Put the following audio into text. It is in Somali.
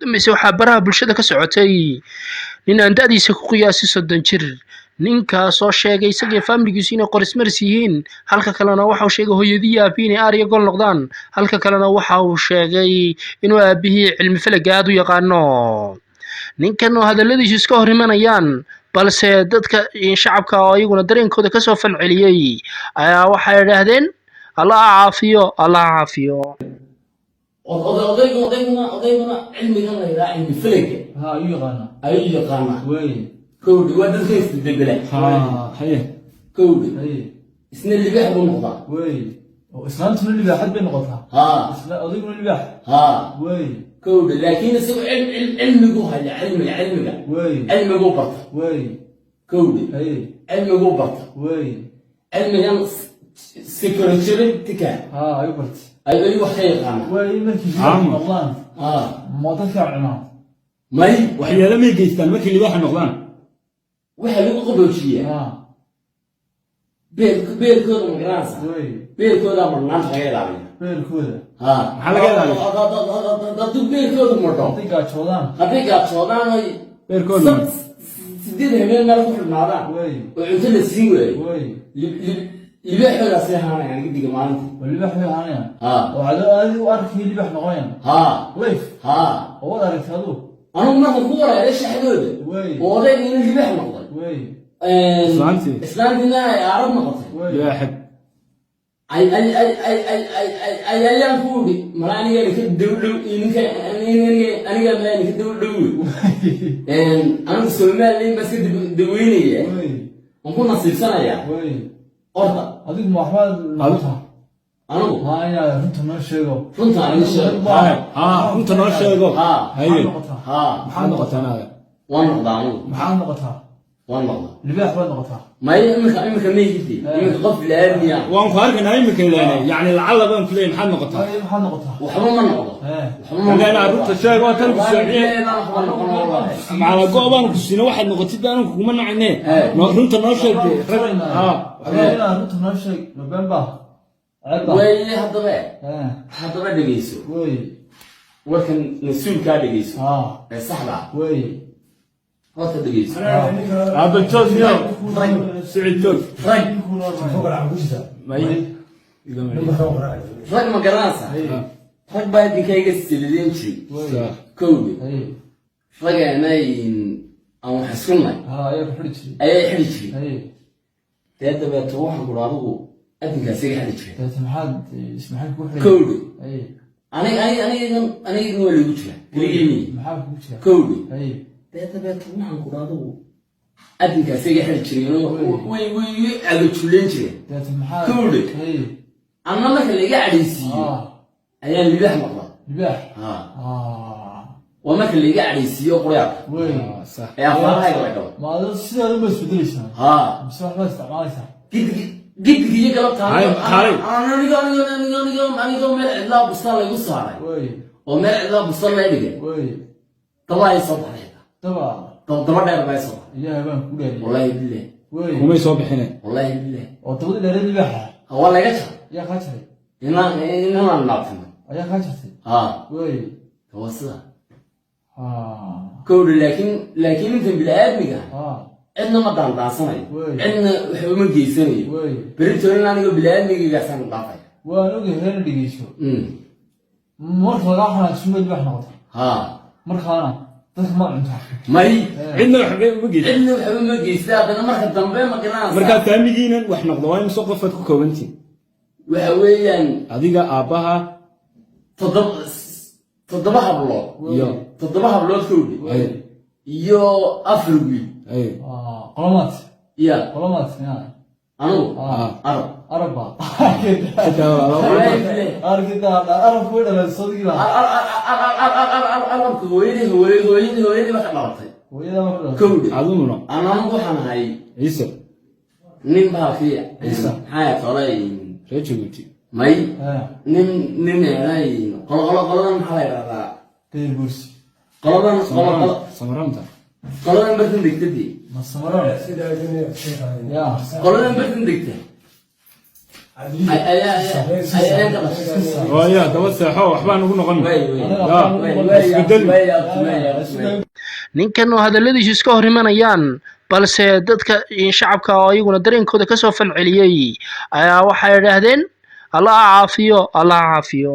Dambayse waxaa baraha bulshada ka socotay nin aan da'diisa ku qiyaasay 30 jir, ninkaasoo sheegay isagii faamiligiisu inay qorismaris yihiin. Halka kalena waxa uu sheegay hooyadii iyo aabihii inay aarya gol noqdaan. Halka kalena waxa uu sheegay inuu aabihii cilmi falaga aad u yaqaano. Ninkan oo hadalladiisu iska hor imanayaan, balse dadka shacabka oo iyaguna dareenkooda kasoo falceliyey ayaa waxay idhaahdeen: "Allah ha caafiyo, Allah ha caafiyo." Odayguna cilmigan la yidhaha cilmi falaga Ha, ayuu yaqaanaa. Ayuu yaqaanaa. Wey. Kowdhi, waa dadka isbedbedela. Haye. Kowdhi, Haye. isna libaax buu noqdaa. Wey, oo islaantuna libaaxad bay noqotaa? Haa. Isla odayguna libaax? Haa. Wey. Kowdhi, laakiin isagu cilmiguu haya, cilmiga. Wey. Cilmiguu barta. Wey. Kowdhi, Haye. cilmiguu barta. Wey. Cilmigan security-ka Ha, ayuu bartay. Ayuu wax ka yaqaanaa. Wey, markii libaax Caama. noqdaan, haa, ma dadka cunaa? May. Waxyaalo may geystaan markay libaaxa noqdaan? Waxaa lagu qaboojiyaa beerkooda, ma garanaysa? Wey. Beerkoodaa marnaanta laga ilaaliya. Beerkooda? Haa. Maxaa laga ilaaliya? Hadduu beerkoodu madho, hadday gaajoodaan, hadday gaajoodaan oy Beerkooda madho. 8 habeen meel ku xidhnaadaan oo cunto la siin waayo, libaaxoodaasay ahaanayaan gidiga maalinta. Oo libaax bay ahaanayaan? Haa. Oo cado aadi u arkay libaax noqonayaan? Haa. Life? Haa. Oo waad aragtay aduu? Anugu markan ku wareeray shaxdooda oo odayga inuu libaax noqday, Islaantii. islaantiina ay aarab noqotay, libaaxad, ay ay ay ay ay ay ay ay ayaan ku idhi: mala aniga idinka dhow dhow, idinka aniga mala idinka dhow dhow wey. Anigu Somaliland baa iska daweynaya, waan ku nasiibsanayaa. Orda. Adigu ma waxbaad noqotaa? Anigu? Ha, inaad runta noo sheego. Runta aan idin sheego. Haa, runta noo sheego. Haa. Haye. Maxaad noqotaa? Haa. Maxaad noqotaa naada? Waan noqdaa anigu. Maxaad noqotaa? Waan noqdaa. Libaax baad noqotaa? May, iminka maygidi, iminka qof laamiya. Waan ku arkaynaa iminka ilaanay, yacni lacala baan ku leeyahay, maxaad noqotaa? Haye, maxaad noqotaa? Waxba ma noqdo. Waxba ma Ilaanay noqdo. runta sheego, waa tan ku soociye. Wallaahi baan waxba noqon, wallaahi. Macala go' baan ku siino, waxaad noqotid baan kuguma nacine. Runta noo sheeg dee. Haa. Waxbaa inaad runta noo sheeg, ma been baa, ceeb baa? Weeye, haddaba dhegeyso. Warkan mas-uulkaa dhegeyso ee saxda ah. Horta dhegeyso. Aabba joog niyo, Sicid joog. Rag. May. Rag, ma garanaysaa, rag baa idinkayga silideen jiray. Kowdi, ragana aan wax isku nay Ha, ayaa ku xidhi jiray. Ayaa xidhi jiray. Dee dabeeto waxaan kudha adigu adinkaas iga xidhi jiray. Dabeete maxaad ismaxay kugu xidhay? Kowdi, aniga waa lagu jira keligeyni. Maxaa kugu jira? Kowdi, dee dabeeto waxaan kudha adigu adinkaas iga xidhi jireen, way iga cagajuleen jireen. Dabeete maxaa? Kowdhi. Anna marka la iga cadhaysiiyo ayaan libaax noqda. Libaax? Ha, waa marka la iga cadhaysiiyo quryaadka Sax. ee afaarahayga la galo. Ma adoo sidaad uma isbedelaysaa Haa. mise waxbaad isticmaalaysaa? Gidig gidig iyo galabta. Hay, kaalay. Anigoo meel cidlaa bustaan laygu saaray oo meel cidlaa bustaan lay dhigay, daba ay soo baxday. Daba? Daba dheer baa soo baxday. Ilaahay baan ku dhaariyay. Wallaahi billahi. Kumay soo bixine. Wallaahi billahi. Oo dabadii dheereed libaaxa? Ha, waa laga jaray. Ayaa kaa jaray? Inaan naabtino. Ayaa kaa jartay? Haa. Waa sida. Kowdha, laakiin intan bini-aadmiga cidna ma daandaansanayo, cidna waxba ma geysanayo. Beritoolin anigoo bini-aadmigaygaasaan dhaafaya. Waan ogahay, reena dhegeyso. Marka lagaa xanaajimo libaax noqota? Haa. Markaana dadka ma cuntaa? May. Cidna waxba uma geysan. Cidna waxba ma geysta. Haddana marka dambe, ma garanaysaa? Markaa faamigiinan wax noqdo waa imse qofaad ku koobantiin? Waxa weeyaan, adiga, aabbaha, 7 hablood. Iyo? 7 hablood, kowdhi, iyo 4 wiil. Qolomaad? Ya. Qolomaad ya? Anigu Arab. Arab baa? Xitaa Wallaahi billahi. Arkida arabku way dhaleen sodigii baa. Arabka hooyadii ba ka dhalatay. Hooyadaa ma ku dhalatay? Kowdhi. Adumuna? Anigu waxaan ahay Ciise. nin bahalkii maxaa tolay? Reer Jabuuti. May, nin qolo qoladan, maxaa la yidhahdaa? Deer bursi. Qoladan qolo qolo Samaraanta. Qoladan bartan degtadii. Ma samaroon ya? Qoladan bartan degta. Ayaan ka qashay. Waaya, daba seexo, waxbaan ugu noqon. Way way. Ya, way isbedeli. Way abti, way abti, way. Ninkan oo hadalladiisu iska hor imanayaan, balse dadka shacabka oo iyaguna dareenkooda kasoo falceliyey ayaa waxay idhaahdeen: "Allah ha caafiyo, Allah ha caafiyo."